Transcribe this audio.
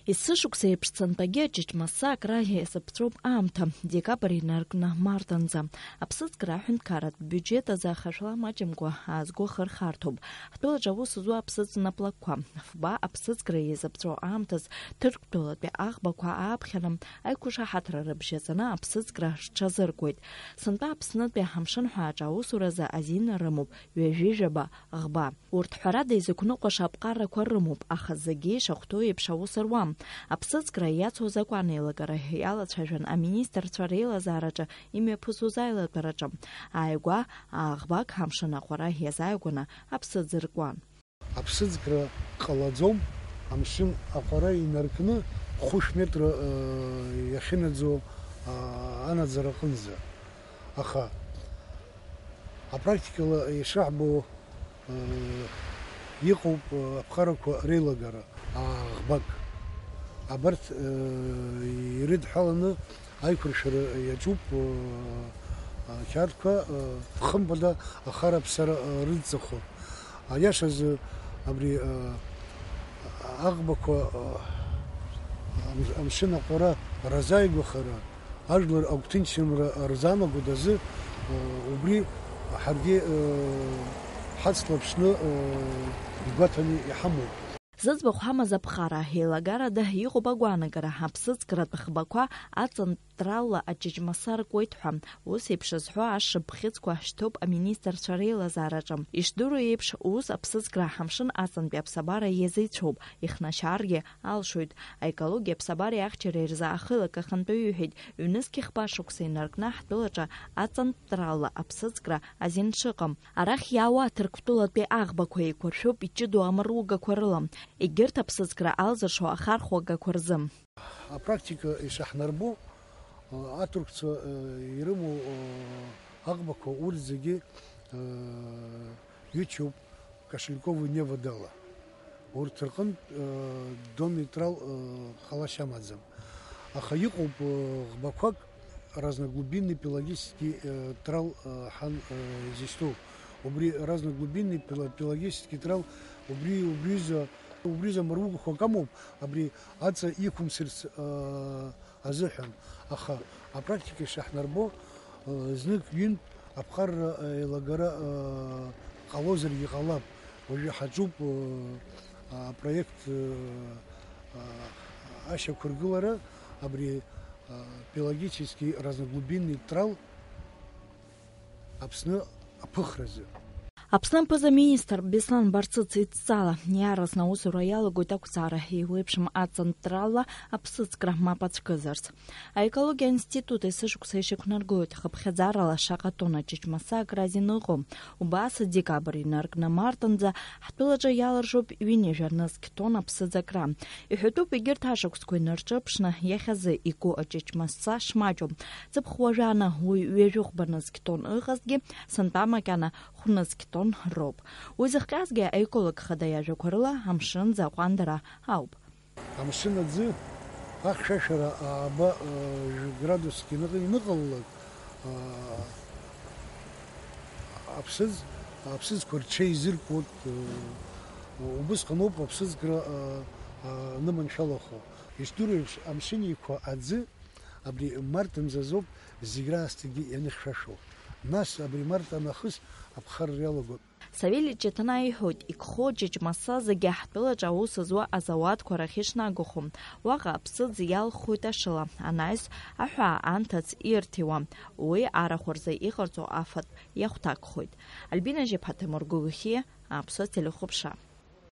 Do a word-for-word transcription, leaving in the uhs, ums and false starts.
Есышықәса еиԥш сынтәагьы аҷыҷмасса акра иазыԥҵәоуп аамҭа, декабр инаркны март анӡа. Аԥсыӡкра аҳәынҭқарратә биуџьет азы ахашәала маҷымкәа аазго хырхарҭоуп. Ҳтәылаҿы аус зуа аԥсыӡ наплакқәа, фба аԥсыӡкра иазыԥҵәо аамҭаз Ҭырқәтәылатәи аӷбақәа ааԥхьаны аиқәшаҳаҭра рыбжьаҵаны аԥсыӡкра рҽазыркуеит. Сынтәа Аԥснытәи амшын ҳәааҿы аусуразы азин рымоуп ҩажәи жәаба ӷба. Урҭ, ҳәарада, изықәныҟәаша аԥҟарақәа рымоуп, аха зегьы ишахәҭоу еиԥш аус руам. Аԥсыӡкра иацу азакәан еилагара иалацәажәан аминистрцәа реилазаараҿы имҩаԥысуаз аилатәараҿы. Ааигәа ааӷбак амшын аҟәара иазааигәаны аԥсыӡ ркуан. Аԥсыӡкра ҟалаӡом, амшын аҟәара инаркны хәышә метра, э, иахьынаӡо, э, анаӡара аҟынӡа. Аха апрактикала ишаҳбо, э, иҟоуп, э, аԥҟарақәа реилагара, ааӷбак. Абарҭ, э, ирыдҳәаланы аиқәыршәара иаҿуп, э, ақьаадқәа, э, хымԥада ахараԥсара, э, рыдҵахо. Аиашазы абри, э, аӷбақәа, э, амш-, амшын аҟәара разааигәахара, ажәлар агәҭынчымра рзаанагоит азы, э, убри ҳаргьы, э, ҳацлаԥшны, э, игәаҭаны иҳамоуп. Зыӡбахә ҳамаз аԥҟара еилагарада иҟоуп агәаанагара, аԥсыӡкратә ӷбақәа аҵанҵралла аҷыҷмасса ркуеит ҳәа. Ус еиԥш зҳәо ашшыԥхьыӡқәа шьҭоуп аминистрцәа реилазаараҿы. Ишдыру еиԥш, ус аԥсыӡкра ҳамшын аҵантәи аԥсабара иазеицәоуп, ихнашьааргьы алшоит. Аекологиа аԥсабареи ахьчареи рзы ахылак ахантәаҩы иҳәеит, ҩнызқь хԥа шықәса инаркны ҳтәылаҿы аҵанҵралла аԥсыӡкра азин шыҟам. Арахь иаауа Ҭырқәтәылатәи аӷбақәа еиқәыршәуп иҷыдоу амаругақәа рыла. Егьырҭ аԥсыӡкра алзыршо ахархәагақәа рзы. Апрактика ишаҳнарбо, аҭырқәцәа ирымоу аӷбақәа урҭ зегьы ҩычоуп, кошельковый неводала. Урҭ рҟынтә доннеитрал ҟалашьа амаӡам. Аха иҟоуп ӷбақәак, разноглубинный пелагический трал ҳәан изышьҭоу. Убри разноглубинный пела-, пелагический трал, убри, убриза, убриза маругақәак амоуп, абри аҵа иқәымсырц азыҳәан. Аха апрактика ишаҳнарбо, знык-ҩынтә аԥҟарра еилагара ҟалозаргьы ҟалап. Уажәы ҳаҿуп апроект ашьақәыргылара, абри пелагический разноглубинный трал Аԥсны аԥыхразы. Аԥсны аԥыза-министр Беслан Барцыц идҵала, иаарласны аусура иалагоит ақәҵара, еиуеиԥшым аҵанҵрала аԥсыӡкра мап ацәкызарц. Аекологиа аинститут есышықәса ишьақәнаргылоит, хыԥхьаӡарала шаҟа тонна ҷыҷмасса акра азин ыҟоу. Убас, декабр инаркны март анӡа ҳтәылаҿы иаларшоуп ҩынҩажәа нызқь тонна аԥсыӡ акра. Иҳәатәуп, егьырҭ ашықәсқәа инарҿыԥшны иахьазы игәы аҷыҷмасса шмаҷу. Ҵыԥх уажәааны уи ҩажәихәба нызқь тонн ыҟазҭгьы, сынтәа макьана хә-нызқь тонн роуп. Уи зыхҟьазгьы аеколог хада иажәақәа рыла амшын аӡы аҟәандара ауп. Амшын аӡы ахьшәашәара ааба, э, градуск иныҟ-, иныҟалалак, э, аԥсыӡ, аԥсыӡқәа рҽеизыркуеит, э, убысҟаноуп аԥсыӡкра, э, э, аныманшәалахо. Ишдыру еиԥш, амшын еиқәа аӡы абри март мзазоуп зегь раасҭагьы ианыхьшәашәо. Нас абри март анахыс аԥхарра иалагоит. Савели Ҷаҭанаа иҳәоит, игхоу аҷыҷмасса зегьы ҳтәылаҿы аус зуа азауадқәа рахь ишнагахо. Уаҟа аԥсыӡ иалххоит ашыла, анаҩс аҳәаа анҭыҵ ирҭиуа. Уи арахә рзы иҟарҵо афатә иахәҭакхоит. Альбина Жьаԥҳа, Ҭемыр Гәыгәхьиа, Аԥсуа телехәаԥшра.